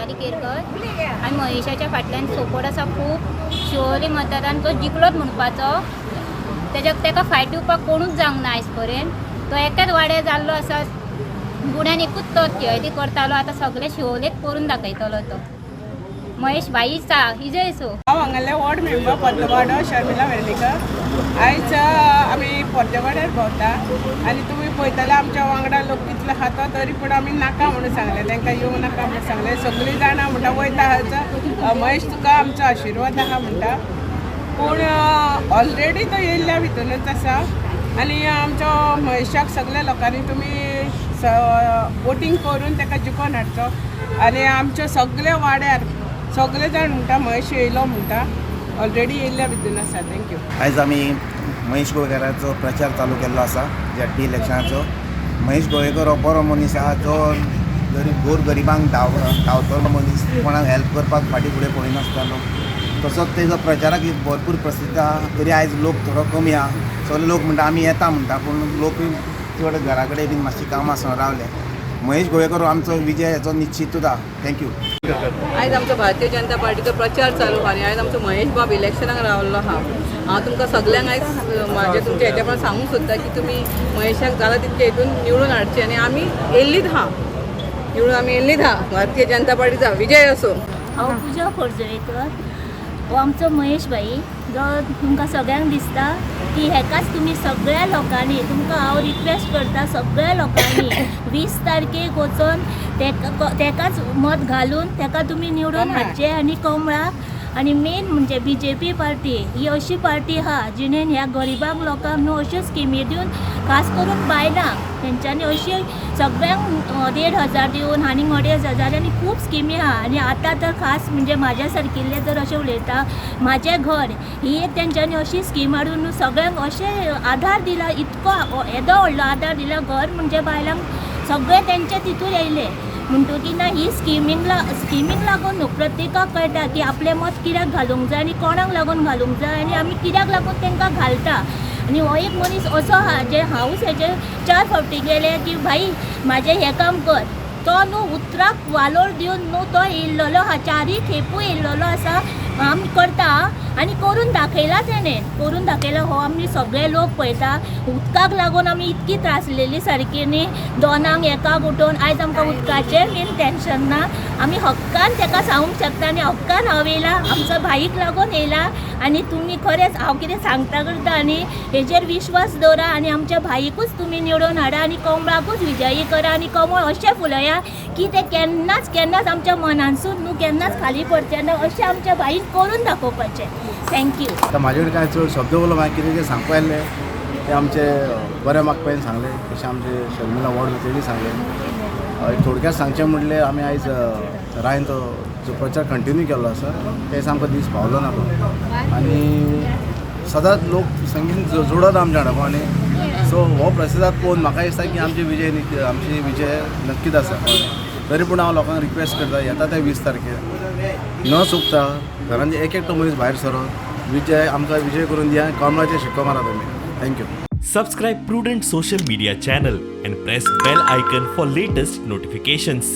सोनाली केरकर. आनी महेशाच्या फाटल्यान सपोर्ट आसा खूब. शिवोली मतदारान तो जिखलोच म्हणपाचो. तेज्या तेका फायट दिवपाक कोणूच जावंक ना आयज पर्यंत. तो एकाच वाड्यार जाल्लो आसा, गुण्यान एकूच तो ती करतालो. आतां सगळे शिवोलेक करून दाखयतलो तो. महेश भाई चा विजय सो. हांव हांगासरलें वॉर्ड मेंबर पोद्दवाडो शर्मिला वेर्णेकर. आयज आमी पोद्देवाड्यार भोंवता आनी तुमी पळयतले आमच्या वांगडा लोक कितले आहा तो, तरी पूण आमी नाका म्हणून सांगलें तांकां, येवं नाका म्हणून सांगलें. सगळीं जाणां म्हणटा वयता आहा, महेश तुका आमचो आशिर्वाद आहा म्हणटा, पूण ऑलरेडी तो येयल्ल्या भितरूच आसा. आनी आमचो महेशाक सगळ्या लोकांनी तुमी वोटींग करून ताका जिखोवन हाडचो. आनी आमच्या सगल्या वाड्यार सगळे जाण म्हणटा महेश येयलो म्हणटा, ऑलरेडी येयल्ल्या भितून आसा. Thank you. आयज आमी महेश गोवेकाराचो प्रचार चालू केल्लो आसा झेडपी इलेक्शनाचो. महेश गोवेकर हो बरो मनीस आहा, जो गरीब गोर गरिबांक धांवतलो मनीस, कोणाक हेल्प करपाक फाटीं फुडें पळयनासतालो. तसोच तेजो प्रचाराक भरपूर प्रसिद्ध आहा. तरी आयज लोक थोडो कमी आहा. सगळे लोक म्हणटा आमी येता म्हणटा, पूण लोकूय चड घरा कडेन बीन मातशी कामां आसून रावले. महेश गोवेकर हो आमचो विजय हेचो निश्चितूच आहा. Thank you. आयज आमचो भारतीय जनता पार्टीचो प्रचार चालू आहा आनी आयज आमचो महेश बाब इलेक्शनाक रावल्लो आहा. हांव तुमकां सगल्यांक आयज म्हाजे तुमच्या हेच्या प्रमाण सांगूंक सोदता की तुमी महेशाक जाला तितके हितून निवडून हाडचे आनी आमी येयल्लीच आहा, निवडून आमी येयल्लीच आहा. भारतीय जनता पार्टीचा विजय असो. हांव पुजा खोर्जुवेकर. हो आमचो महेश भाई जो तुमकां सगळ्यांक दिसता की हेकाच तुमी सगळ्या लोकांनी, तुमकां हांव रिक्वेस्ट करता, सगळ्या लोकांनी 20 तारखेक वचोन तेका तेकाच मत घालून तेका तुमी निवडून हाडचें आनी कमळाक. आनी मेन म्हणजे बीजेपी पार्टी ही अशी पार्टी आहा जिणेन ह्या गरिबांक लोकांक न्हू अश्यो स्किमी दिवन, खास करून बायलांक तेंच्यांनी अशी सगळ्यांक 1500 दिवन आनी 2500 आनी खूब स्किमी आहा. आनी आतां तर खास म्हणजे म्हाज्या सारकिल्ले जर अशें उलयता, म्हाजें घर ही एक तेंच्यांनी अशी स्कीम हाडून न्हू सगळ्यांक अशें आधार दिला, इतको येदो व्हडलो आधार दिला. घर म्हणजे बायलांक सगळें तेंचे तितूर येयलें म्हणटकीर ना ही स्किमींक लागून न्हू प्रत्येकाक कळटा की आपलें मत कित्याक घालूंक जाय आनी कोणाक लागून घालूंक जाय आनी आमी कित्याक लागून तांकां घालता. आनी हो एक मनीस असो आहा जे हांवूच हेजे 4 फावटी गेलें की भाई म्हाजें हें काम कर, तो न्हू उतराक वालोर दिवन न्हू तो येयल्लोलो आहा, चारय खेपूय येयल्लोलो आसा. आमी करता आनी करून दाखयला, तेणें करून दाखयला. हो आमी सगळे लोक पळयता. उदकाक लागून आमी इतकी त्रासलेली सारकी न्ही, 2क 1क उठोवन. आयज आमकां उदकाचें मेन टेंशन ना. आमी हक्कान तेका सांगूंक शकता आनी हक्कान हांव येयला, आमचो भाईक लागून येयला. आनी तुमी खरेंच हांव कितें सांगता करता आनी हेजेर विश्वास दवरा आनी आमच्या भाईकूच तुमी निवडून हाडा आनी कमळाकूच विजयी करा आनी कमळ अशें फुलया की तें केन्नाच केन्नाच आमच्या मनांसून न्हू केन्नाच खाली पडचें ना, अशें आमच्या भाईन करून दाखोवपाचें. Thank you. आतां म्हाजे कडेन कांय चड शब्द उलोवंक हांवें कितें कितें सांगपा आयिल्लें तें आमचे बऱ्या मागप्यान सांगलें, तशें आमचे शर्मिला वॉर्ड तेणी सांगलें. थोडक्यात सांगचें म्हणल्यार आमी आयज रायन तो जो प्रचार कंटिन्यू केल्लो आसा ते सामको दीस पावलो ना पण आनी सदांच लोक संगीन जोडत आमच्या हाडप आनी सो हो प्रतिसाद पळोवन म्हाका दिसता की आमचे विजय आमची विजय नक्कीच आसा. तरी पूण हांव लोकांक रिक्वेस्ट करता, येता त्या 20 तारखेर न चुकता घरान एक एकटो मनीस भायर सरोन विजय आमकां विजय करून दिया, कमळाचे शिक्को मारा तुमी. Thank you. Subscribe Prudent Social Media channel and press bell icon for latest notifications.